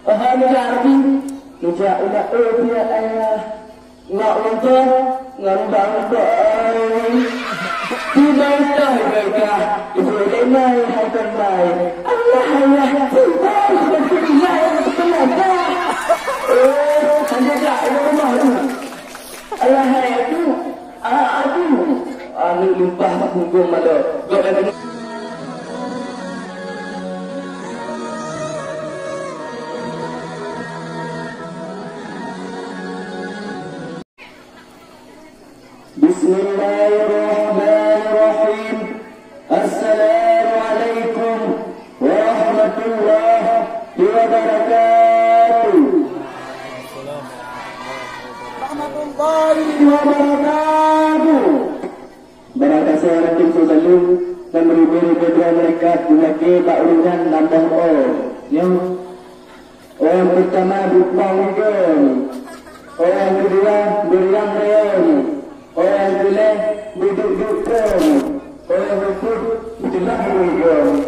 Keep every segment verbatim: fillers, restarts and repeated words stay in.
Hai neujak Rabbi, neujak umat, oh, pihak ayah. Ngak lôn ngon bang Boy. Di baitah baitah, ibu denai hai teumai. Allah, Allah, cinta seperti dia yang terpelajar. Oh, hanya dak rumah tu. Allah, hai aku. Ah, aku. Anu limpah punggong malu. Gok ada. Bismillahirrahmanirrahim. Assalamualaikum warahmatullahi wabarakatuh. Warahmatullahi wabarakatuh. Barangkasoe rakan seusaleuem dan meuribée-ribée droe malaikat geulakée bak ureuëng nyan nambah oh. Nyoe Orang pertama bupang udon. Orang kedua beriang reon. Orang keleh beduk-duk kong. Orang keupeuet beuteulah udon.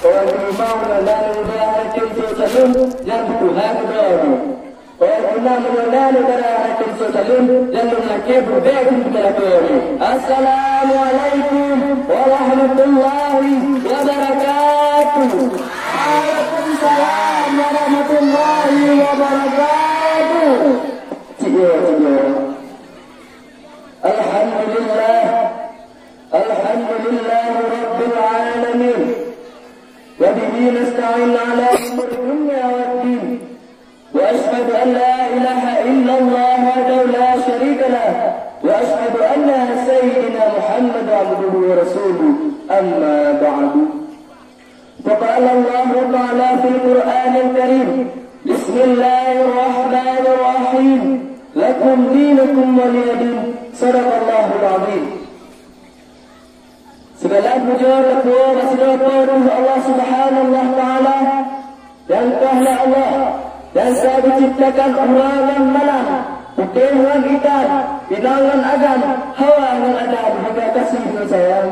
Orang kelima meunyoe na neubeuet haratim seusaleuem nyang beutuha keudroe. Orang keenam meunyoe na neubeuet haratim seusaleuem nyang lôn lakée beubée keu beuteulah kong. Assalamualaikum warahmatullahi wabarakatuh. Waalaikumsalam warahmatullahi wabarakatuh. Cik yo, cik yo. Alhamdulillah. Alhamdulillah Rabbil Alamin. Wa bihi nasta'in ala umuri dunya wad din. Wa asyhadu an la ilaha illallah wahdahu la syarika lah. Wa asyhadu anna sayyidina Muhammadan abduhu wa rasuluh. Amma ba'du. فقال الله تعالى في القرآن الكريم: بسم الله الرحمن الرحيم. لكم دينكم ولي دين. صدق الله العظيم. Segala puja leupeue bak sidroe Po teu Allah Subhanahu wa Taala, nyang ka lé Allah, nyang ka geuciptakan uroe ngon malam, putéh ngon itam, inong ngon agam, Hawa ngon Adam, hingga kasih ngon sayang.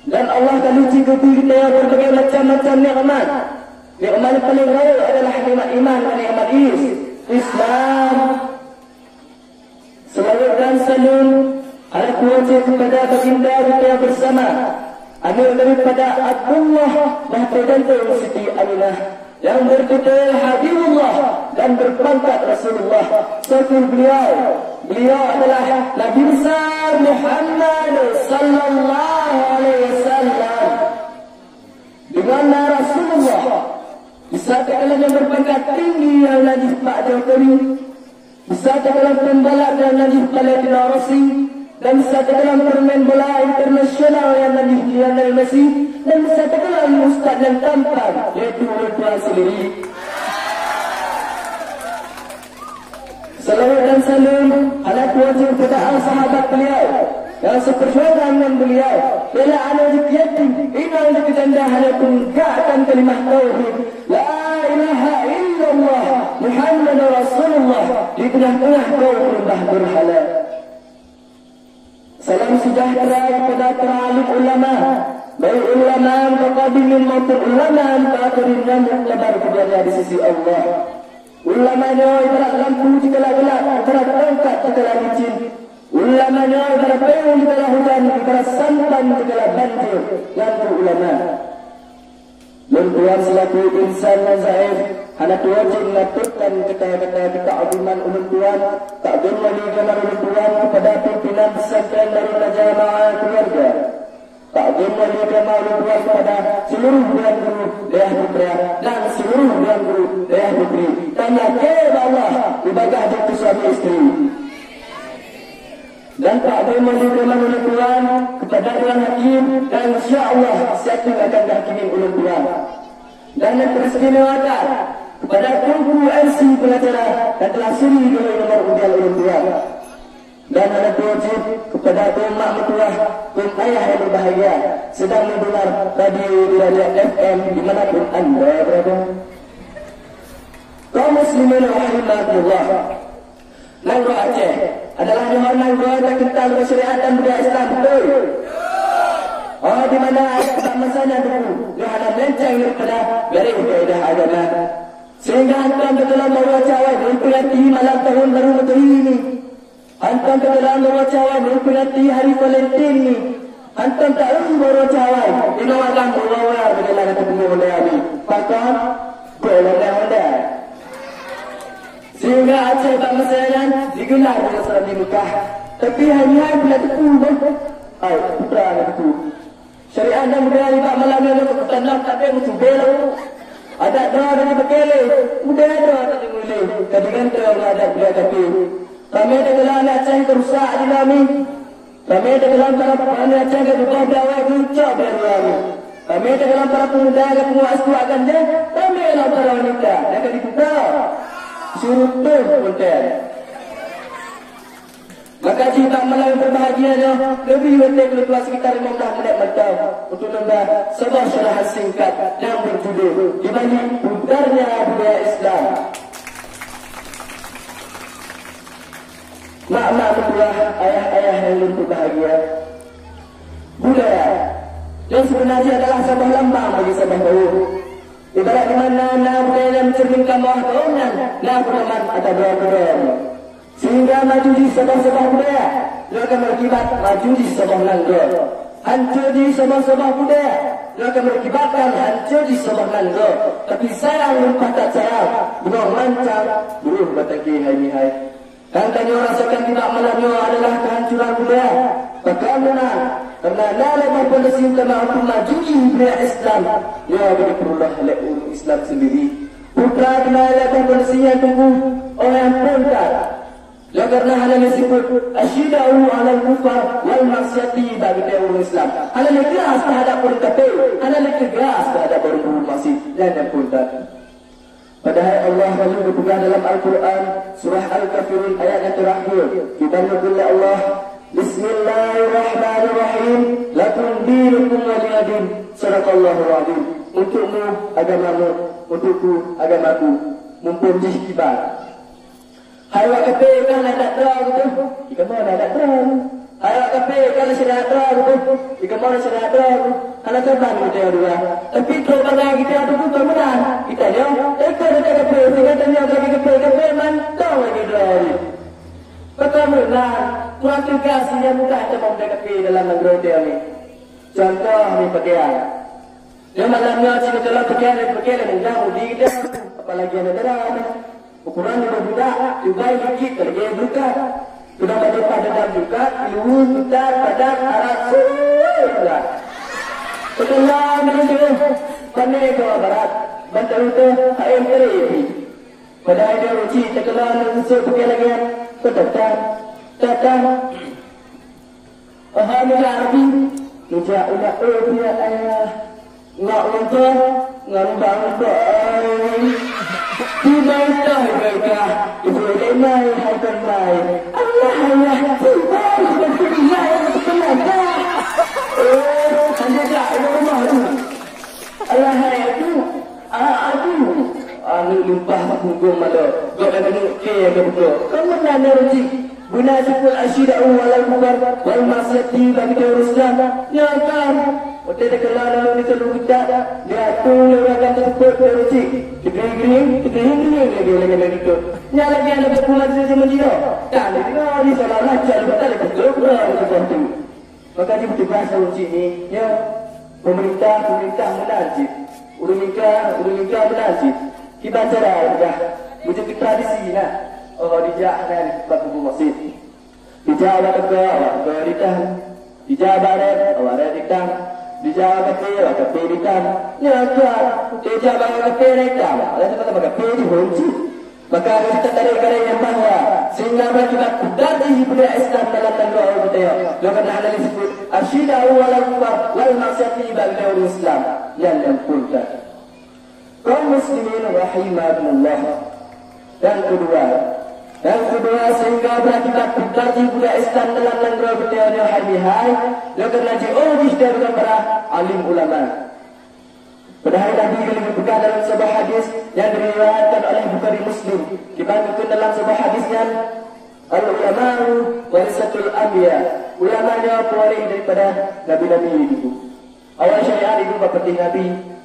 Dan Allah ka lheueh cit geubri keu geutanyoe berbagai macam-macam nikmat. Nikmat nyang paleng rayeuk adalah nikmat iman dan nikmat is-, Islam. Selawat dan salam hana teuwajéb kepada baginda geutanyoe bersama, aneuk daripada Abdullah, bah peugantong Siti Aminah. Yang bertitel Habibullah dan berpangkat Rasulullah, seutu beliau, beliau adalah Nabi Besar Muhammad sallallahu alaihi wasallam. Di mana Rasulullah bisa dikatakan yang berpangkat tinggi yang najih Pak Jokowi, bisa dikatakan pembalap yang najih Valentino Rossi, dan bisa dikatakan pemain bola internasional yang najih Lionel Messi, dan bisa dikatakan ustaz yang tampan, yaitu ulun tuan sendiri. Salawat dan salam hana teuwajéb kepada sahabat beliau yang seperjuangan dengan beliau, bela aneuk jeuet yatim, inong jeuet janda hana peunegakkan kalimah tauhid. La ilaha illallah Muhammadur Rasulullah di tengah-tengah kaum penyembah berhala. Salam sejahtera kepada para alim ulama, baik ulama mutaqaddimin maupun ulama mutaakhirin nyang muktabar keduanya di sisi Allah. Ulama nyoe ibarat lampu dikala gelap, ibarat tongkat dikala licin. Ulama nyoe ibarat payong dikala hujan, ibarat santan dikala banjir. Nyan keuh ulama. Lôn tuan selaku insan nyang zaif, hana teuwajéb meunatôpkan kata-kata keutaziman ulôn tuan, takzim wali keuman ulôn tuan kepada pimpinan pesantren Darul Najamaah keluarga, takzim wali keuman ulôn tuan kepada seluruh dewan guru dayah putra dan seluruh dewan guru dayah putri. Tanya ke Allah, ibadah jeuet keu suami isteri. Dan takzim wali keuman ulôn tuan kepada Tuan Hakim, dan insya Allah siat nyan akan geuhakimi ulôn tuan. Dan nyang teristimewa that kepada Teungku M C pengacara dan telah sudi geubri nomor undian ulôn tuan. Dan hana teuwajéb kepada Teungku Mak Meutuah, Teungku Ayah yang berbahagia sedang mendengar Radio Diraja F M di mana pun anda berada. Kaum muslimin rahimakumullah. Nanggroe Aceh adalah nyoe nanggroe nyang kental ngon syariat dan budaya Islam, beutôi? Oh, Di mana adat bangsa nyan teungku, nyoe hana meulenceng daripada garéh kaedah agama. Sehingga hantom teukeulong baro cawai meuperingati malam tahun baru Masehi nyoe. Hantom teukeulong baro cawai meuperingati hari Valentine nyoe. Hantom taeu baro cawai inoe agam beuraya beujalan ateueh bumoe lé ami. Pakon? Keu ondeh-ondeh. Sehingga Aceh bak masa nyan digelar dengan seorang di Mekah. Tapi hai nyan pula teupeu boh. Hai, putra aneuk teupeu. Syariat dan budaya nibak malam nyoe keu keutanam tapi meusubé lom. Adat droe dan dipeukélé, budaya droe dan dimuléh, ka digantoe ngon adat budaya tapi. Ramé teugeulong aneuk Aceh keu rusak di nami. Ramé teugeulong para aneuk Aceh keu beubah dawai keu ucok bak nami. Ramé teugeulong para pemuda keu peunguat sekuat ganja. Ramé lom para wanita nyang ka diputa. Surut pun konten. Maka jih bak malam berbahagia nyoe, leubeh watèe keu tuan sekitar lima belas menit mantong untuk nembak sebuah syarahan singkat yang berjudul Di Balik Putarnya Budaya Islam. Mak-mak meutuah, ayah-ayah yang lôn berbahagia. Budaya, yang sebenarnya adalah sebuah lambang bagi sebuah kaum. Ibarat di mana na budaya yang mencerminkan bahwa kaum nyan na pedoman atau droe-droe. Sehingga maju jih saboh-saboh budaya, nyoe ka meuakibat maju jih saboh nanggroe. Hanco jih saboh-saboh budaya, nyoe ka meuakibatkan hanco jih saboh nanggroe. Tapi sayang lumpah that sayang, bungong mancang, buruh batangke hai mihai. Nyang tanyoe rasakan nibak malam nyoe adalah kehancuran budaya. Pakon meunan? Karena na lé boh pondasi utama untuk maju jih budaya Islam, nyoe ka dipeureuloh lé ureueng Islam sendiri. Putra teuma lé boh pondasi nyang teungku, oh nyang phôn that. Oleh karena hana lé sifeuet asyidda'u 'alal kufar wal maksiati bak geutanyoe ureueng Islam. Hana lé keras teuhadap ureueng kafé, hana lé teugas teuhadap ureueng berbuat maksiat, nyan nyang phôn that. Padahai Allah lalu geupeugah dalam Al-Quran, surah Al-Kafirun ayat nyang teurakhir, geutanyoe kheun lé Allah, "Bismillahirrahmanirrahim, lakum dinukum waliyadin." Sadaqallahul azim. Untukmu agamamu, untukku agamaku. Mumpung jih kiban. Hai awak kafé kan adat droe geuh, ikamoe adat droe. Hai awak kafé kan syariat droe geuh, ikamoe syariat droe. Hana saban geutanyoe dua. Tapi trok bangai geutanyoe teungku kon meunan. Geutanyoe, eh, kon geutanyoe kafé, sehingga tanyoe lagèe kafé, kafé mantong lagèe droe. Pakon meunan, kurang teugas nyang mudah tamong kafé dalam nanggroe geutanyoe nyoe. Contoh nyoe pakaian. Nyoe malam nyoe cit teukalon pakaian, pakaian lé muda mudi geutanyoe, apalagi aneuk dara. Ukuran udah budak, cubai likit lagèe beukat. Sudah pada pada dam beukat, ilu, putar, padat, arat, surat. Sekolah menuju pandai ke barat, bantu tu H M P. Padahai dia ruci sekolah menuju pergi lagi. Tetap, tetap. Aha, nijak Abi, nijak umat, eh, pihak ayah. Ngak lungkah, ngan bangkai. Di baitah baitah, ibu denai hai denai. Allah, Allah, tiba, tiba, tiba, tiba, tiba. Eh, hanya dah, ada rumah tu. Alah hai aku, ah, aku. Aneuk lumpah bak punggong malo, gobnyan aneuk kèe nyang geupeugah. Kamoe na neuruji, beuna sifeuet asyidda'u 'alal kufar wal maksiati bagi ureueng Islam. Nyan kan, watèe teukeula lalu di seuluruh kitab, diatur lé ureueng agam teupeu neuruji. Keudring-dring, keudring-dring lagèe lagèe nyan itu. Nyan lagèe aneuk buku madrasah jameun jinoe. Ka lheueh deungoe di sekolah belajar, batal lé beutôi-beutôi di sekolah tu. Maka jih petugas ureueng syiek nyoe, nyoe, pemerintah, pemerintah meunan cit. Ureueng mingka, ureueng mingka meunan cit. Kiban cara peugah, meujeuet keu tradisi na. Oh, dijak hana bak kubu meuseujid. Dijak bak teuka, bak teuka ditam. Dijak bak rot, bak rot ditam. Dijak bak kafé, bak kafé ditam. Nyoe ka, dijak bak kafé ditam. Alah, teuma bak kafé jih ureueng cit. Maka, kita tarik kesimpulan bahwa sehingga berakibat pudar jih budaya Islam dalam nanggroe geutanyoe. Lôn keuneuk hana lé sifeuet asyidda'u 'alal kufar wal maksiati bagi ureueng Islam. Nyan nyang phôn that. Kaum muslimin rahimakumullah. Yang kedua, yang kedua, sehingga berakibat pudar jih budaya Islam dalam nanggroe geutanyoe hai mihai, lôn keuneuk jiôh jih dari para alim ulama. Padahai Nabi geupeugah dalam sebuah hadis yang diriwayatkan oleh Bukhari Muslim. Kiban geukheun dalam sebuah hadis nyan, "Al-ulama'u warasatul anbiya." Ulama nyoe pewaris daripada nabi-nabi dulu. Awai syariat itu bak patéh Nabi,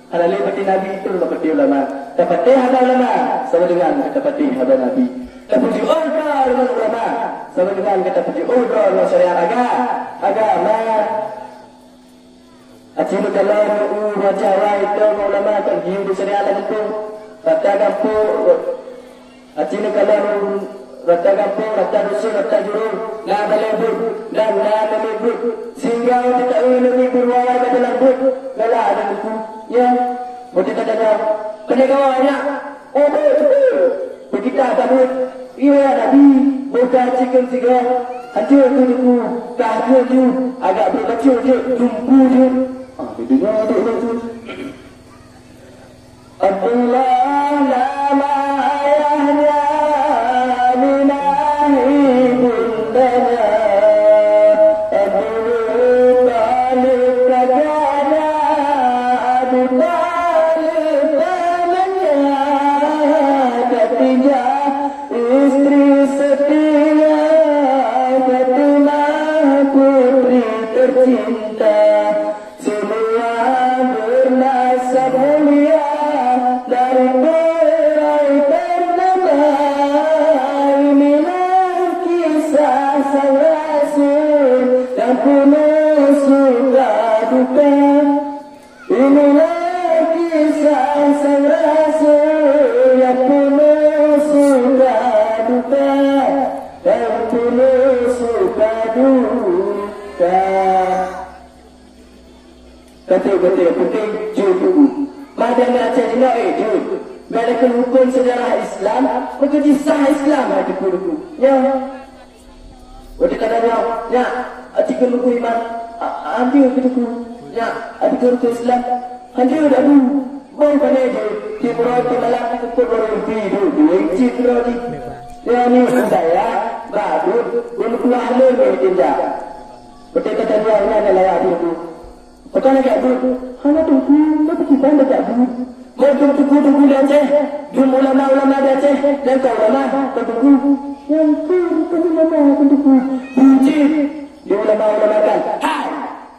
hana lé patéh Nabi itu bak patéh ulama. Tapatéh haba ulama sama dengan tapatéh haba Nabi. Tapeujiôh droe deungon ulama sama dengan tapeujiôh droe deungon syariat aga-, agama. Aci neukalon u raja awai itu ulama kan hiu di syariat langsung. Rata gampông Aci neukalon rata gampông, rata dusun, rata jurông, na balée buet dan na namiet buet. Sehingga watée taeu namiet buet wawa ka jalan buet, galak dan buku. Ya, watée tatanyong, "Pane kawa nyak?" "Oh, buet, buet." Beukita ka buet. Iya, Nabi, buka cikeng sigoe. Hanjeuet keu duku, ka hanjeuet ju, agak beubaceu jeuet, tumpu jeuet. Ah, dideungoe dek laju. Abdullah nama ayahnya, Aminah ibundanya. Abu Thalib kakaknya, Abu Thalib pamannya. Khadijah istri setia, Fatimah putri tercinta. Semua bernasab mulia dari tirai ternama. Inilah kisah sang rasul yang penuh suka duka. Inilah kisah sang rasul yang penuh suka duka, yang penuh suka duka. Kata-kata penting, jeuet teungku. Madan Aceh jinoe, eh, jeuet. Bèk lakèe huköm seujarah Islam, meukeujih sah Islam hai teungku-teungku. Nyoe. Watèe ka tanyong, "Nyak, aci keu teungku iman?" "A-, a-, anti keu teungku." "Nyak, aci keu teungku Islam?" "Anti dak bu." Bang pané jeuet, tiep uroe tiep malam, tiep uroe mimpi, duek duek cit uroe jih. Nyoe ni saya, bak buet, buet kuah lé meutindak. Watèe ka tanyong, nyan lagèe teungku. Pakon lagèe buet? Hana teungku, tapi kiban lagèe buet. Buet teungku-teungku di Aceh, dum ulama-ulama di Aceh, nyang ka ulama, kon teungku. Nyang kon, kon ulama, kon teungku. Buet cit, di ulama-ulama kan. Hai!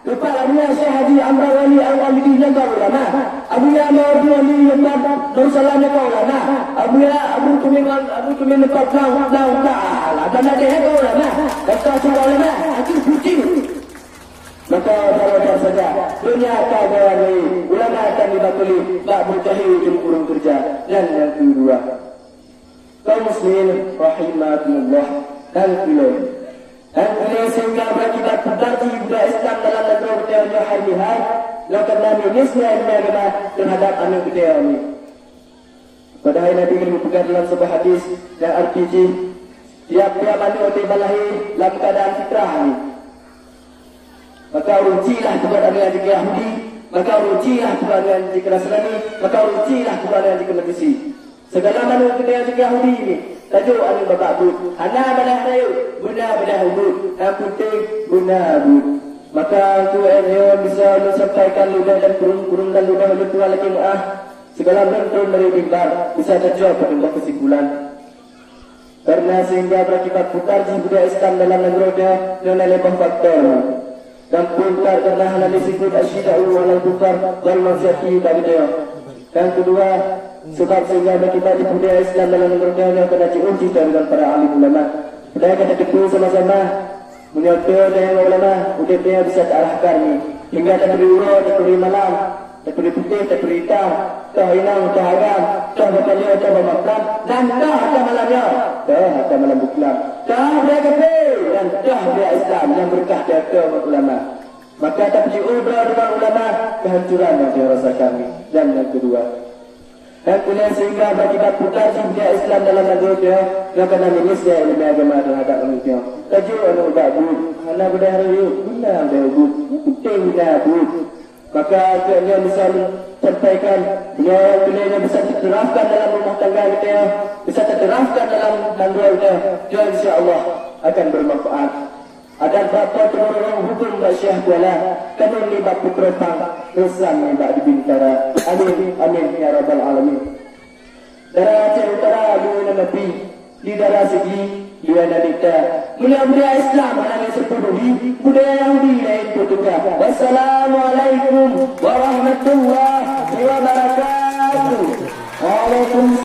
Leupah Abuya Syekh Haji Amran Wali Al-Walidi nyang ka ulama. Abuya Mawardi Wali Leupah Darussalam nyang ka ulama. Abuya Abu Tumin Wan-, Abu Tumin Leupah Blang, Blang Ta'ala. Dan ada nyang ka ulama. Dan ka ulama. Itu buet cit. Maka baroe saja, donya ka gawani, ulama akan dibatuli, bak meucahi ujong ureueng keureuja. Dan nyang keudua, kaum muslimin rahimakumullah, dan ulôn. Dan ulôn sehingga berakibat peubah budaya Islam dalam nanggroe geutanyoe nyoe hai meuhai, nyoe karena mimisnya ilmu agama terhadap aneuk geutanyoe nyoe. Padahai Nabi geupeugah dalam saboh hadis nyang arti jih, tiep-tiep aneuk di balahé lam keuadaan fitrah nyan. Maka ureueng chik lah peubuet aneuk jih keu Yahudi, maka ureueng chik lah peubuet aneuk jih keu Nasrani, maka ureueng chik lah peubuet aneuk jih keu Majusi. Segala aneuk geutanyoe jih keu Yahudi nyoe, tajok aneuk babah buet, hana beunaih rayeuk, beuna beunaih ubit, nyang peunteng beuna buet. Maka keu nyoe bisa ulôn sampaikan leubeh dan kureueng-kureueng dan leubeh ulôn tuan lakèe meu'ah. Segala lôn turun dari mimbar, bisa teucok peutumbah keusimpulan. Karena sehingga berakibat putar jih budaya Islam dalam nanggroe nyoe, nyoe na lhèe boh faktor. Dan putar karena hana lé sikut asyidau alal kufar wal maksiati bagi nyoe. Dan keudua, sebab sehingga berakibat jih budaya Islam dalam nanggroe nyoe, nyoe karena jiôh jih dari para alim ulama. Padahai ka tateupeue sama-sama, meunyoe teuh tanyong ulama, udép nyoe bisa teuarahkan nyoe. Hingga taturi uroe, taturi malam, taturi putéh, taturi itam, toh inong, toh agam, toh bapanyang, toh bamakram, dan toh ata malam nyoe, toh ata malam buklam, toh beureukate, dan toh beureuk Islam nyang beureukat dari ulama. Maka tapeujiôh droe deungon ulama, kehancuran nyang jirasakan nyoe. Dan nyang keudua, dan keunong sehingga berakibat putar jih budaya Islam dalam nanggroe nyoe, nyoe karena mimisnya ilmu agama terhadap aneuk nyoe. Tajok aneuk bak buet, hana beunaih rayeuk, beuna beunaih ubit. Nyang peunteng beuna buet. Maka keu nyoe bisa sampaikan, nyoe keunoe nyoe bisa diterapkan dalam rumah tangga kita, bisa diterapkan dalam nanggroe kita, dan insya Allah akan bermanfaat. Adat bak Po Teumurong, huköm bak Syiah Kuala, kanun nibak Putroe Phang, reusam nibak di Bintara. Amin, amin, ya rabbal alamin. Dara Aceh Utara, di Napi, di Dara Sigli, Dia Nabi ta, meunan budaya Islam hana lé seupenuhi, budaya Yahudi laén peutuka. Wassalamualaikum warahmatullahi wabarakatuh. Waalaikumsalam.